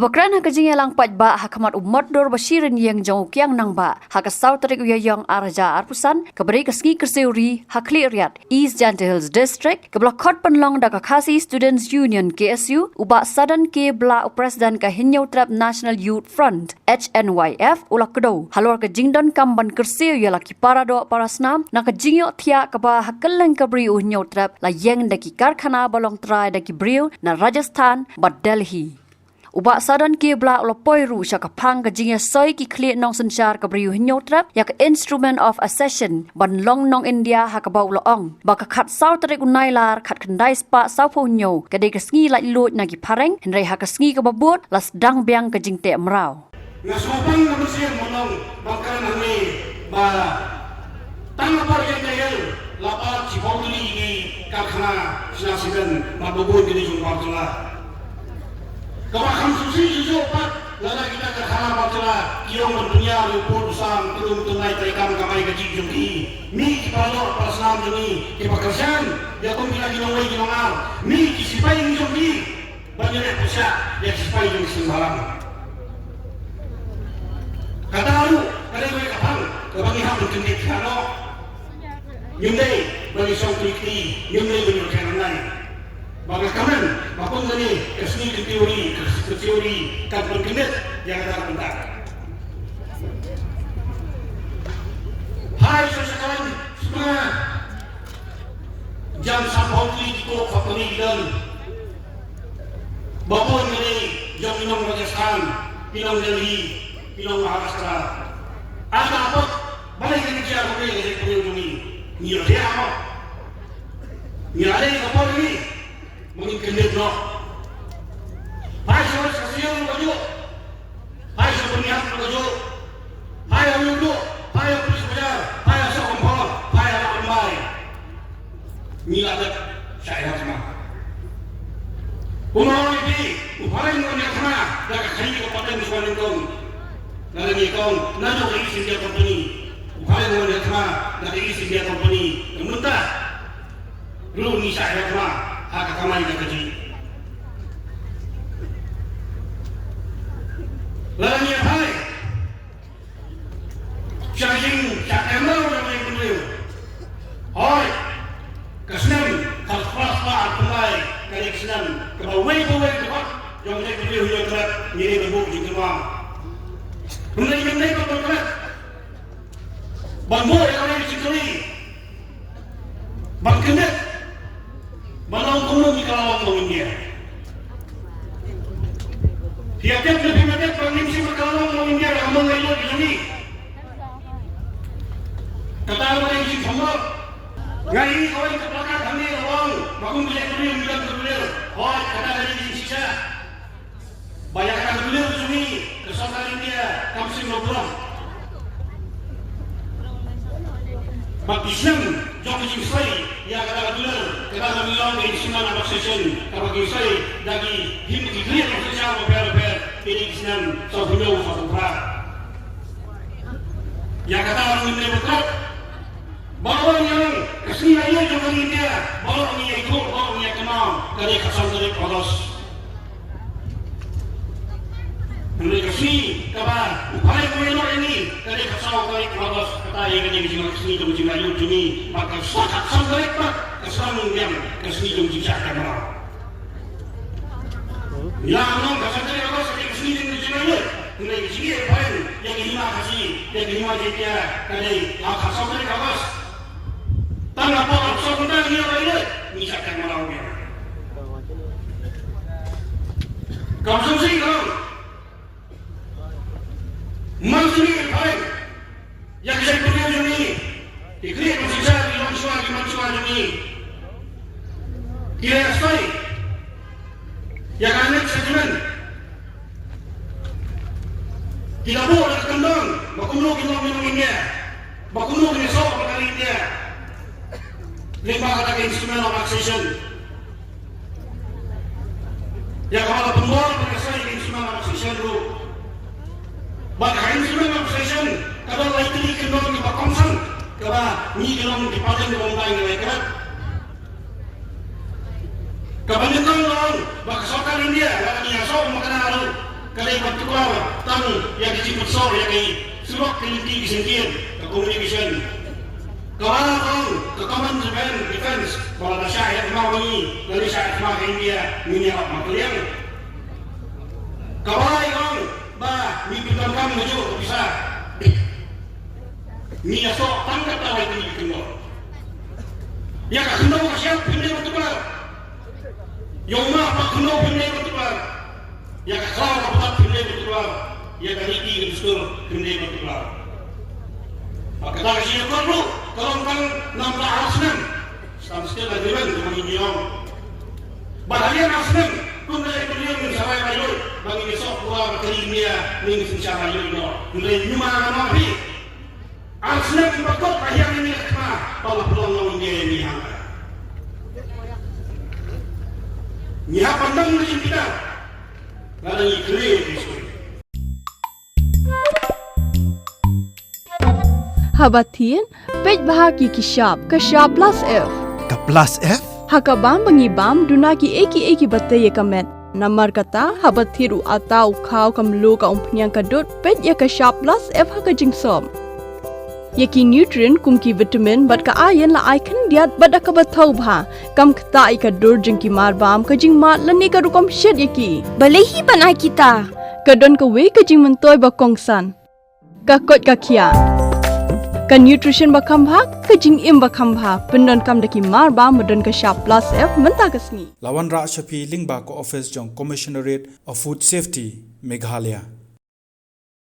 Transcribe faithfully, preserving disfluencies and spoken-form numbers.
Ba kren ha ka jingïalang paidbah ha khmat u motdur ba shi rynïeng jong u Kiang Nangbah ha ka saw tarik u Ïaïong ar hajar arphew san, kaba dei ka sngi kyrsiew ri ha Khliehriat, East Jaintia Hills District, kaba la khot pynlong da ka Khasi Students Union, K S U, u Bah Sadon K Blah, u President ka Hynñiewtrep National Youth Front, H N Y F, u la kdew halor ka jingdonkam ban kyrsiew ïa la ki paradoh parasnam na ka jingïohthiah kaba ha kylleng ka bri u Hynñiewtrep la ïeng da ki karkhana ba long trai da ki briew na Rajasthan bad Delhi. U Bah Sadon K Blah u la poi ruh sha ka phang ka jingïasoi ki khlieh nongsynshar ka bri u Hynñiewtrep ïa ka Instrument of Accession ban long nong India, ha kaba u la ong ba ka khatsaw tarik u Nailar khatkhyndai spah sawphew hynñiew ka dei ka sngi laitluid na ki phareng, hynrei ha ka sngi kaba bud la sdang biang ka jingteh mraw. Nga sngewbang ka mynsiem mynno ba kren hangne ba tang ha Jaintia Hills la pynlong shiphew tylli ki karkhana shna simen bad ba bun ki dei jong bar jylla. Kaba kham sngewsih shuh shuh pat lada kita karkhana bar jylla ki ong ban pynïar ïa u pud u sam, tyllun tyllai treikam kamai kajih jong ki. Mih ki paradoh parasnam jong ngi kiba kyrshan ïa kum kita ki nongwei ki nongar, mih ki sipai jong ki ban ïaleh pyrshah ïa ki sipai jong ki seng bhalang. Kata ruh ka dei kawei ka phang kaba ngi hap ban kyndit noh. Ngim dei ban ïashong kti kti, ngim dei ban ïoh kren online. Ba nga kmen ba kum kane ka sngi kyrsiew ri, ka kyrsiew ri kan pynkyndit ïa kata ka bynta. Hai sha sha kan sma. Jan sawphew tylli ki coke factory ki don. Ba bun ki dei jong ki nong Rajasthan, ki nong Delhi, ki nong Maharashtra. Ar hajar balei ngin ïa ka jaitbynriew jong ngi? Ngi ïoh thiah mo. Ngi ïoh leh ka por ngi. Ba ngin kyndit noh. Phai sha ka shnong bajuh. Phai sha Byrnihat bajuh. Phai ha Mawlai, phai ha Police Bazar, phai ha Sohkymphor, phai ha Lad Rymbai. Ngi la dep shah ïa thma. Kumno ïa phi, u phareng u wan ïa thma da ka khaïi ka pateng shuwa nyngkong. Lada ngi ong naduh ka East India Company, u phareng u wan ïa thma da ka East India Company. Te mynta ruh ngi shah ïa thma ha ka kamai ka kajih. Lada ngi ïa phai sha jing, sha kamai ka kajih. Hooid, ka snem khatphra spah arphew lai ka dei ka snem kaba uwei pa uwei u dkhot jong ka jaitbynriew u ïoh thrang, ngi dei ban buh jingkyrpad. Hynrei ngim dei ban buh thrang. Ban buh ïa kane ka jingkylli. Ban kyndit. Ban ong kumno ngi ka la long nong India. Phi ïa tip ne phim ïa tip ba ngim shym ka la long nong India ha ka mon laitluid jong ngi. Kata ruh ka dei ka jingthombor. Nga ïohi kawei ka plakat hangne ka ong ba kum ka jaitbynriew ngi don ka dulir. Hooid, kata ka dei ka jingshisha. Ba ïa kata ka dulir jong ngi ka sorkar India kam shym la burom. Bad ki snem jong ka jingsoi ïa kata ka dulir, kata ka long ka instrument of accession kaba ki soi da ki hima, ki khlieh nongsynshar bapher bapher, ki dei ki snem sawphew hynñiew, sawphew phra. Ïa kata ruh ngim dei ban tlot. Baroh ngi ong ka sngi laitluid jong ka ri India, baroh ngi ïa ïathuh, baroh ngi ïa kynmaw, ka dei khatsaw tarik August. Hynrei ka sngi kaba u phareng u ïehnoh ïa ngi ka dei khatsaw tarik August, kata ïa ka dei ka jing, ka sngi jong ka jinglaitluid jong ngi, bad ka khatsaw tarik pat ka sdang biang ka sngi jong ka jingshah kamai. Ïa, ngi ong ka khatsaw tarik August ka dei ka sngi jong ka jinglaitluid. Hynrei ka jingïeit phareng ïa ka hima Khasi, ïa ka hima Jaintia ka dei ha ka khatsaw tarik August. Tang hapoh ka khatsaw tarik August ngi shah kamai biang. Kam sngewsih ka long. Mynsngi phareng ïa ka jaitbynriew jong ngi. Ki khlieh nongsynshar, ki longshwa, ki manswa jong ngi ki la ïa soi ïa ka annex agreement. Ki la buh da ka kyndon ba kumno kin long ki nong India, ba kumno kin ïasoh bad ka ri India lyngba kata ka instrument of accession. Ïa kaba la pynbor ban ïasoi ïa ka instrument of accession ruh. Bad ka instrument of accession ka don lai tylli ki kyndon kiba kongsan, kaba ngi ki long ki pateng kiba ym dei ngi la ïa kynrad. Kaba nyngkong ka long ba ka sorkar India lada ngi ïasoh ma kane ruh, Ka dei ban tuklar tang ïa ka jingpynsoh ïa ki surok, ki lynti ki syngkien, ka communication. Ka ba ong ka common defense, ba lada shah ïa ka thma ba ngi, lada shah ïa ka thma ka India, ngin ïarap markylliang. Ka ba ong ba ngi pyndonkam kajuh ka pisa. Ngi ïasoh tang katta ïa kine ki khyndew. Ïa ka khyndew ka shyiap phim dei ban tuklar. Ïa u map ba khyndew phim dei ban tuklar. Ïa ka khlaw ka btap phim dei ban tuklar. Ïa ka riti ka dustur phim dei ban tuklar. Bad kata ka jingïakor ruh ka long tang namar ar snem. Standstill agreement kumba ngi ong. Bad hadien ar snem, kumne kumne ngin sa rai rai lut ba ngin ïasoh pura bad ka ri India, ngin synshar rai lut noh. Hynrei ñiuma nga ong ha phi, ar snem ba kut ba hiar ïa ngi ka thma ba la pynlong long India ïa ngi hangta. Ngi hap ban dang ngi pynda. Lada ngi khleh ki suri. Haba thied, peit bha ki ki shap, ka shap plus F. Ka plus F? Ha ka bam ba ngi bam, duna ki ei ki ei kiba tei ïa ka met. Namar kata, haba thied u atta, u khaw, ka mluh, ka umphniang, ka dud, peit ïa ka shap plus F ha ka jingsop. Ïa ki nutrient kum ki vitamin bad ka iron la ai khyndiat bad da kaba thaw bha. Kam ktah ïa ka dur jong ki mar bam, ka jingmad lane ka rukom shet ïa ki. Balei hi ban ai kita? Ka don kawei ka jingmyntoi ba kongsan. Ka koit ka khiah. Ka nutrition ba kham bha, ka jingim ba kham bha. Pyndonkam da ki mar bam ba don ka shap plus F mynta ka sngi. La wanrah sha phi lyngba ka office jong Commissionerate of Food Safety, Meghalaya.